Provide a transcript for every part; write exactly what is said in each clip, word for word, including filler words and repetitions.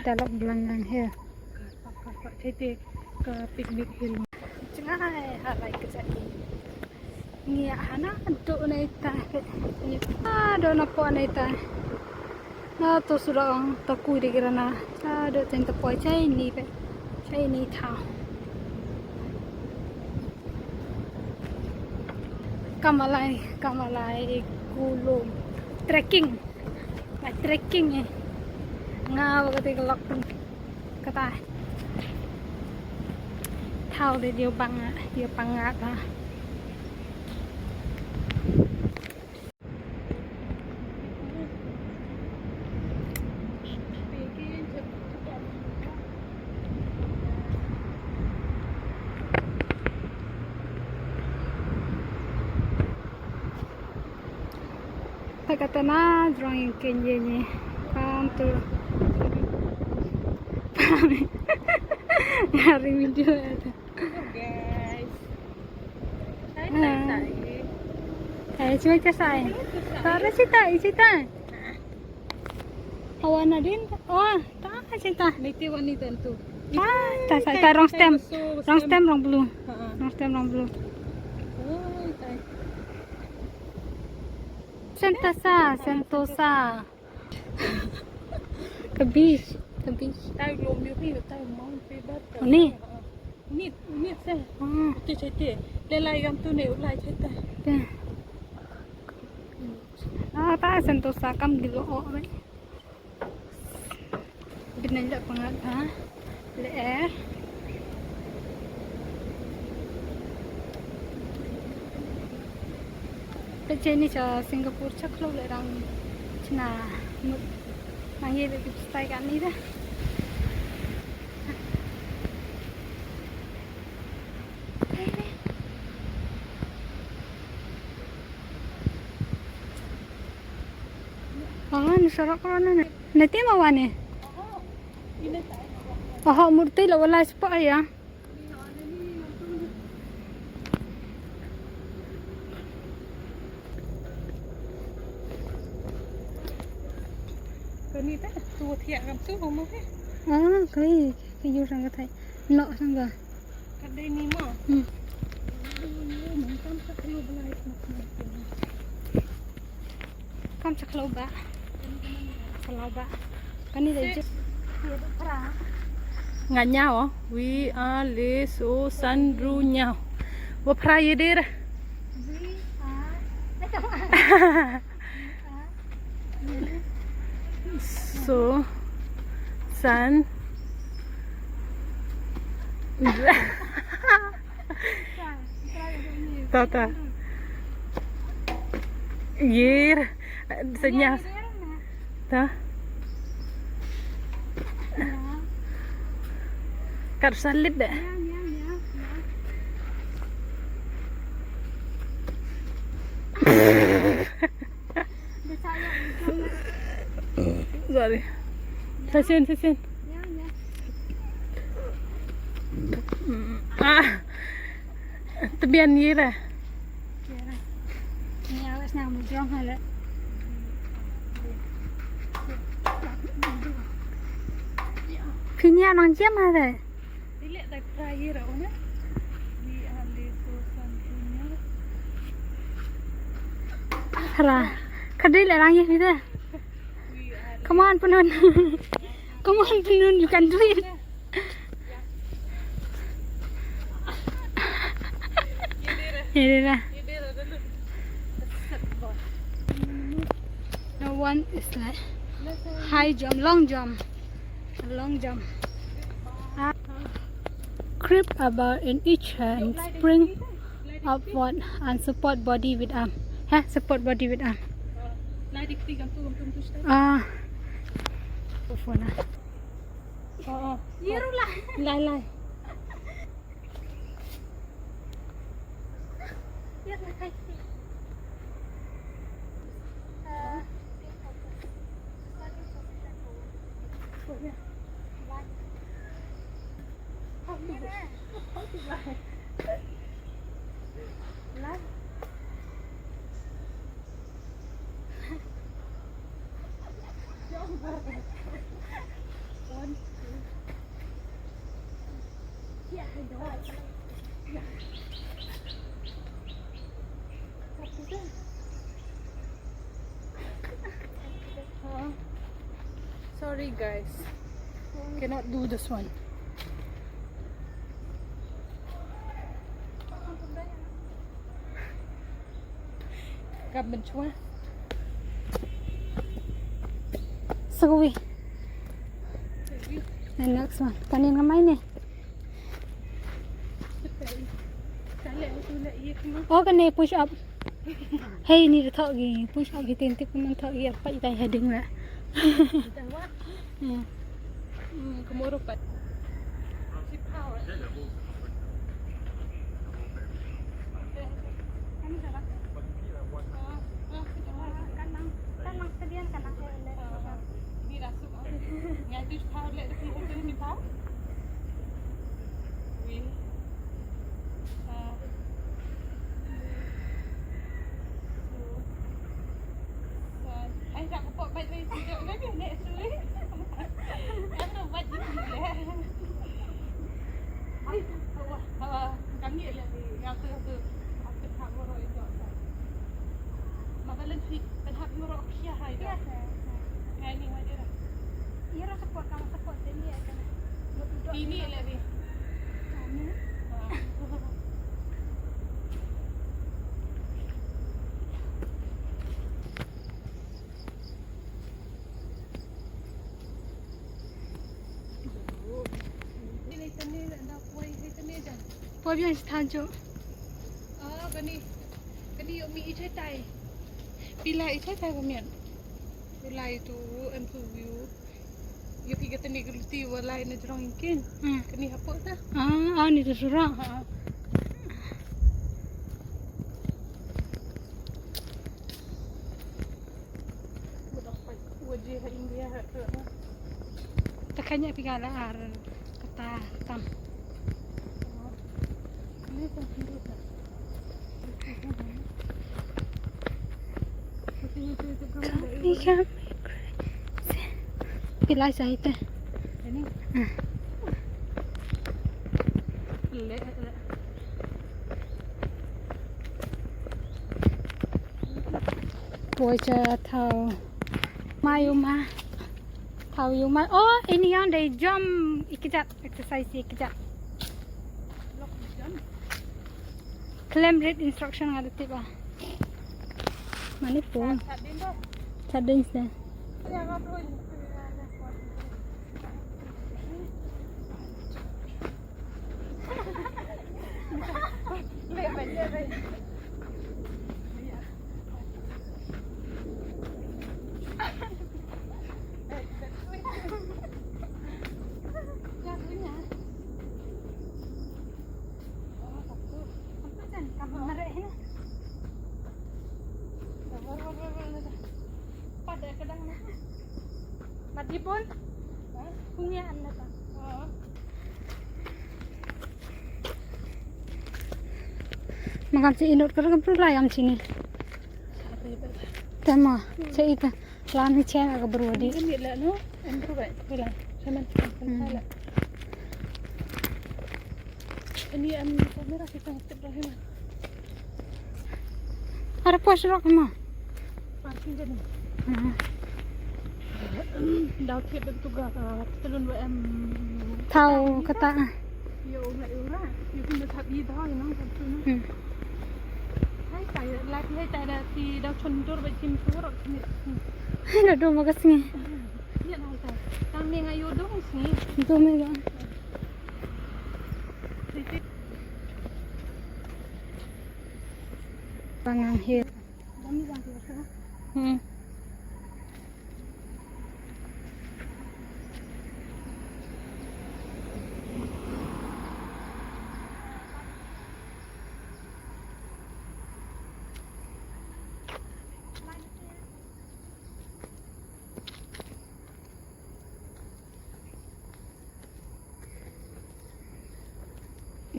Talak Blangang Hill. Ka picnic hill. Jngai ha lai ka jaki. Ngi hana tu nei ta. Ah, do na po nei ta. Na to surang ta kui de grana. Ah, do ten ta po chai ni pe. Chai ni ta. Kamalai, kamalai kulum. Trekking. Lai trekking eh. Nga ba kata ka lok pun. Kata. Thau de dio bang, dio bang nga ta. Kata na jrong yang kenye ni. Kan tu. Ngari video ada. Hello, guys. Hai, hai, hai. Hai, cuma cakap hai. Tak ada cerita, cerita. Awan Nadine, oh, tak ada cerita. Nanti wani tentu. Ah, tak, tak, tak, wrong stem. Wrong stem, wrong blue. Ha, ha. Wrong stem, wrong blue. Oh, tak. Sentosa, Sentosa. Ka beach, ka beach. Tai lom yu hi, tai mount pe bat. Ni? Ni, ni se. Ah. Te, te, te. Le lai gam tu ne, u lai te, te. Te. Ah, ta Sentosa kam di lo o, mai. Binaila pangat ha. Le eh. Te cheni cha Singapore cha khlo le rang chna mut. Nang ye le stai kan ni da. Wala ni sarak wala ni. Nanti mau wani. Oho, murti la wala sepak ya. Kani ta tu thiak kam tu mo ke. Ah, kai, kai yu sang ka thai. No sang ka. Ka dei ni mo. Hmm. Kam sa khlo ba. Khlo ba. Kani dei jep. Nga nyaw. Wi a le so san ru nyaw. Wa phra ye der. So san. Ta, ta. Yer. Senyas. Ta. Kar salit deh. Sorry. Sasin, sasin. Ah. Tebian yira. Pinya nang jam ada. Ra. Kadai le rang ye ni da. Come on, Punun. Come on, Punun, you can do it. Ye de da. No one is like high jump, long jump, long jump. Ah. Grip a bar in each hand, spring upward and support body with arm. Ha, support body with arm. Ah. Phone ah. Oh, oh. Lai, lai. Sorry guys, cannot do this one. Kap ban chwa. Sawi. The next one. Kane nga mai ne. Oh, kane push up. Hey, ni da thok gi push up hi tin tip man thok gi apa itai heading la. Hmm. Hmm, kemuru pat. Ai, rak kepok bait wei sejak lagi nek suli. Aku bait je suli. Ai, hawa, hawa, kami lagi. Yang tu, tu. Aku tak borok itu. Mabalan si, terhap borok kia hai dah. Hai ni wajar. Ira support, kamu support sini ya kan. Ini lagi. Kami. Poi biang shi than ju. Ah, kani, kani ïoh mi i chai tai. Pila i chai tai ba mian. Pila itu em tu view. Ïoh pi kata ni geluti walai na jrong ingkin. Hmm. Kani hapoh ta. Ah, ah, ni tu surang. Ha. Ta kane phi ka la ar kata tam. Phi lai sa ite. Poi cha thaw. Ma ïoh ma. Thaw ïoh ma. Oh, ini yang dei jump ikjat, exercise ikjat. Khlem read instruction nga da tip ah. Mane pun. Sa ding sne. Madipun. Punya anak. Makam si inut kerja perlu lah yang sini. Tema, saya itu. Lam hi chen ka bru di. Ini la no. Em bru ba. Bila. Saman. Ini am kamera kita tip dah ni. Ada puas rok ma. Parking kan. Daw tip tu ga telun wa em. Thaw kata. Ïa u ngai u ra, ïa u ngai thap i da ïa nang thap tu na. Hmm. Hai tai, la ti hai tai da ti da chon dur ba jim tu ro ni. Hai na do ma ka sngi. Ïa na hai tai. Tang ni ngai u dong sngi. Do me ga. Ti ti. Pangang hi. Hmm.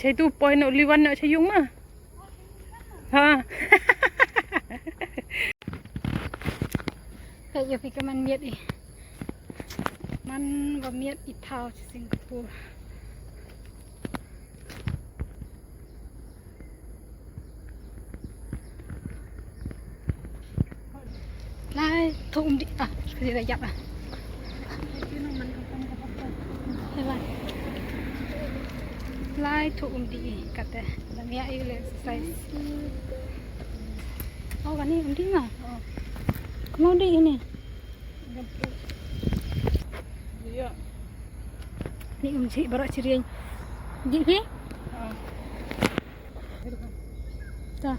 Chai tu poi no liwan no chai yung ma. Ha. Peit ïa phi ka man miet i. Man ba miet i thaw sha Singapore. Thuh um dih ah, ka dih la ïap ah. Lai. Lai thuh um dih kata. Lam ïa ïa le exercise. Oh, kani um dih ma. Kumno um dih ini? Ni um dih baroh chi rieng. Dih hi? Ta.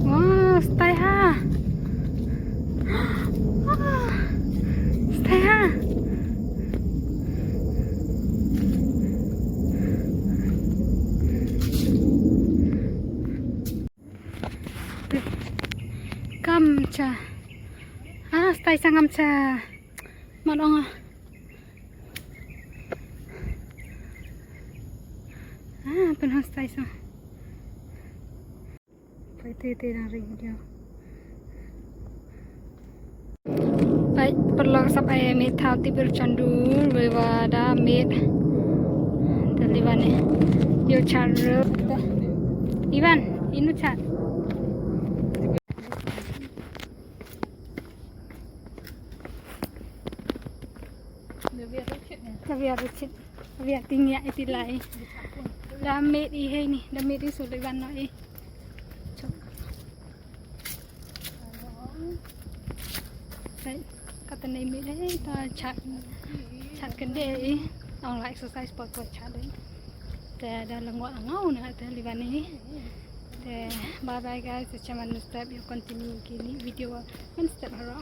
Wow, stai ha. Stai ha. Kam cha. Ah, stai sangam cha. Mat ong ah. Ah, pynhas stai sa. Pai te te dang ring video. Pai paralok sap ai miet thaw tip chandur wei wa da miet. Da liwan ne. Yo chat ru. Iwan, inu chat. Ka biar ruchit. Ka biar ting ïa iti lai. Da miet i hei ni, da miet i su liwan no i. Chok. Right. Kata nei miet ei ta chat. Chat kynde i. Ong la exercise por por chat ei. Te da la ngwa ngau na te liwan ni. Te bye bye guys, te chaman step ïa continue kini video man step haro.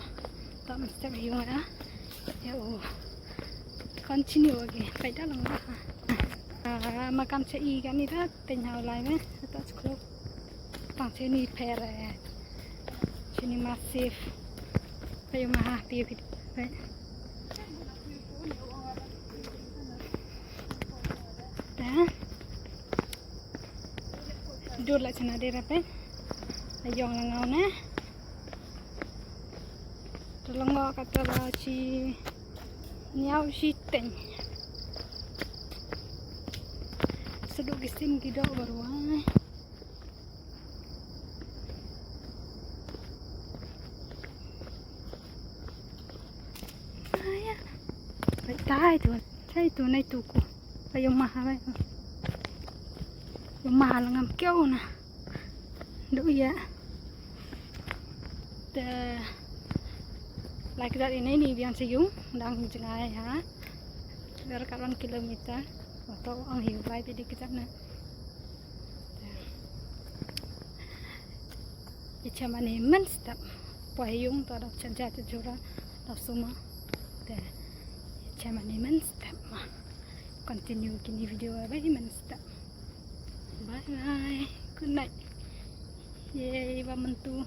Ta man step ïa nga. Ïa u continue agi. Peit da la ngwa. Ah, ma kam cha i kani da teng hau lai me. Ta chuklo. Tang chini pher, eh. Chini massive. Peit ïa ma ha, peit ïa peit. Peit. Da. Dur la chana dei ra peit. La ïong la ngau ne. Te la ngau kata la chi niaw chi teng. Sadu ki sim ki dok baruai. Aya. Bai tai tu. Tai tu nai tu ku. Bai yung maha bai. Yung maha la ngam keo na. Duk ïa. Te lai kjat ine ni biang cha yung dang jngai ha. Wer ka one kilometer. Wa to ong hi u blai phi di kjat na. Te ïa cha mane mynstep. Poi yung to da cha ja cha jura da suma. Te ïa cha mane mynstep ma. Continue kini video bai mynstep. Bye bye. Good night. Yay, ba myntu.